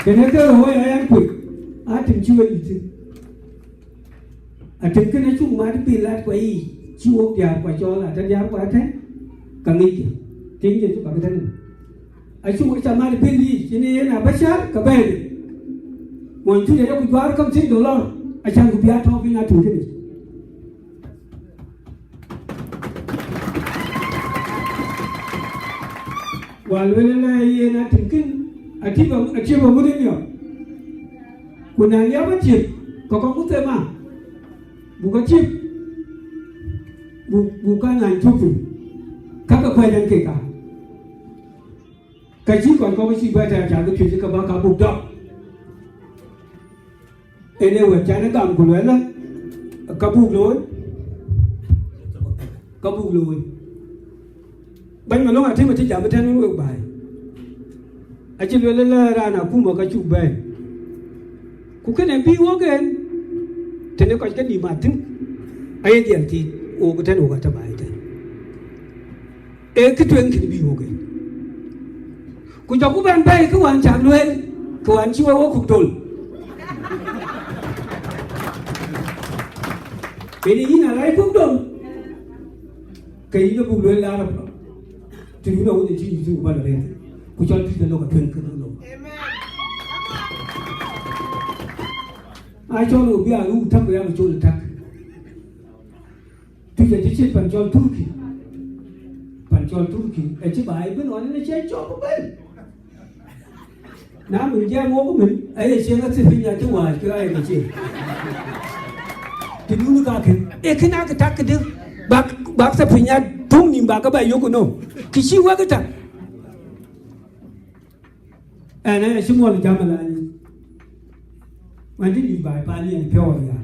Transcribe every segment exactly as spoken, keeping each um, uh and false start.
Kënë ke ɣöö ya yɛn kuc, a tim cï we dït thïn. Atïŋ kënë acuk mat piny lat kua yiic, cï wok diäär kua cɔɔl, atɛ̈ diäär kua atɛ̈, ka ŋickë. Tiŋ Jethu bäk tɛ̈n. Acuk ca mat piny yiic, cïn yen abä cär, ke bɛ̈ɛ̈i. Mony Tuc ayeku juaar kam thiëc dollar, acan ku bï a tɔ̈u piny atïŋ kënë. Wal wël ëlä yen atïŋ kën, atïp am-, atïp aŋut ë niɔp. Ku na liap atïp, ke kɔk ku them a, buk atïp, buk, buk ka nany cuk piny, ka ke kuɛc ɛn kek ka. Ka cï kɔc kɔk cï bɛ tɛ̈ɛ̈r, ca ke piöc ke bä ka buk dɔk. Ënë wët can ë gam ku luɛlë, ka buk looi, ka buk looi. Bɛ̈ny Malɔŋ Atem acï jam ëtɛ̈n wën wek baai. Acï lueel ëlä raan akuma ka cuk bɛ̈ɛ̈i. Ku kënë bï wok en, tënë kɔc ke nïïm athïn, aye dhiɛl tiit, wok ëtɛ̈n wok atɔ̈ baai ëtɛ̈n. Ee kë tueŋ kën bï wok en. Ku jɔku bɛn bɛ̈ɛ̈i kë wään cak lueel, kë wään cï wek wok kuk dol. Ënë yïn a rac kuk dol, ke yïn abuk lueel la rɔt. Të yïn awuc acï yï thïn ku bä lɔ rëër. Ku cɔl Tuc de lok atueŋ kën lok. Acɔl wok bï a ruu täk ku ya bï col täk. Tuc acï cït pan cɔl Turkey. Pan cɔl Turkey acï baai ëbën ɣɔn en acie cɔk ëbën. Na min jiɛɛm wok min, aye cieŋ athïpiny acï wäc kë rac ke cie. Të dun kakë, ee kën akë tak këdï, bak, bak thïpiny a tuŋ nïm bak ke bɛ yök ënö. Kë cï wek ë tak. Ɛn ë cï muɔl jam ëlany. Wën të dït baai paan yen piɔ̈u aya.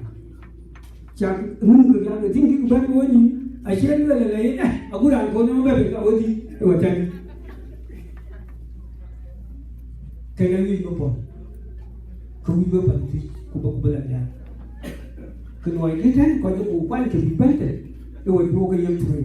Cak rum ke riak ë thïn kï ku bɛ̈n ke we nïm, acie lueel ëlë yen, eh, agut raan kɔn ëmɔ bɛ bɛ̈n ka we dhïc ë we tɛ̈n. Kënë wic bï pɔ̈l, ke wic bï pɔ̈l thïc, ku bï, ku bï la diäär. Kë luɔi kë tɛ̈n kɔc ku kuany ke bï bɛ̈n tëde, ë we duɔ̈k ke yem tueŋ.